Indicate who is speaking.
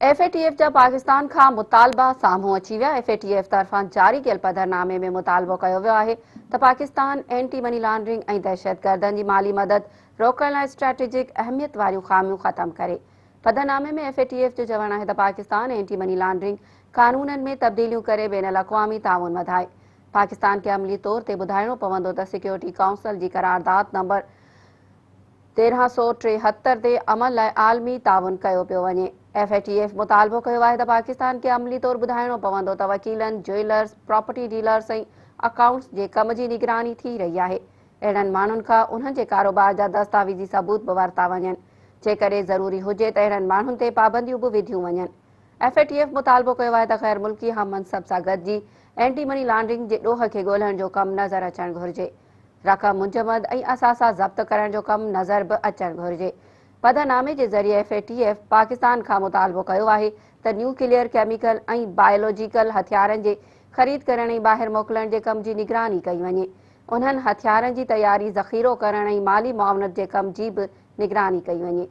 Speaker 1: F اي T F جا پاڪستان کان مطالبا سامهون اچي ويا، ايف اي ٽي ايف طرفان جاري ڪيل پڌرنامي ۾ مطالبو ڪيو ويو آهي ته پاڪستان اينٽي مني لانڊرنگ ۽ دهشتگردن جي مالي مدد روڪڻ لاء اسٽريٽجڪ اهميت واريون خاميون ختم ڪري. پڌرنامي ۾ ايف اي ٽي ايف جو چوڻ آهي ته پاڪستان اينٽي مني لانڊرنگ قانونن ۾ تبديليون ڪري بين الاقوامي تعاون وڌائي. پاڪستان کي عملي طور تي ٻڌائڻو پوندو ته سيڪيورٽي ڪائونسل جي قرارداد نمبر 1373 تي عمل لاء عالمي تعاون ڪيو پيو وڃي. ايف اي ٽي ايف مطالبو ڪيو آهي ته پاڪستان کي عملي طور ٻڌائڻو پوندو ته وڪيلن، جويلرز، پراپرٽي ڊيلرز ۽ اڪائونٽس جي ڪم جي نگراني ٿي رهي آهي، اهڙن ماڻهن کان انهن جي ڪاروبار جا دستاويزي ثبوت به ورتا وڃن، جيڪڏهن ضروري هجي ته اهڙن ماڻهن تي پابنديون به وڌيون وڃن. ايف اي ٽي ايف مطالبو ڪيو آهي ته غير ملڪي هم منصب سان گڏجي اينٽي مني لانڊرنگ جي ڏوهه کي ڳولڻ جو ڪم نظر اچڻ گهرجي. رقم منجمد ۽ اثاثا ضبط ڪرڻ جو ڪم نظر به اچڻ گهرجي. پڌرنامي جي ذريعي ايف اي ٽي ايف پاڪستان کان مطالبو ڪيو آهي ته نيوڪليئر، ڪيميڪل ۽ بائيولوجيڪل هٿيارن جي خريد ڪرڻ ۽ ٻاهر موڪلڻ جي ڪم جي نگراني ڪئي وڃي. انهن هٿيارن جي تياري، ذخيرو ڪرڻ ۽ مالي معاونت جي ڪم جي به نگراني ڪئي وڃي.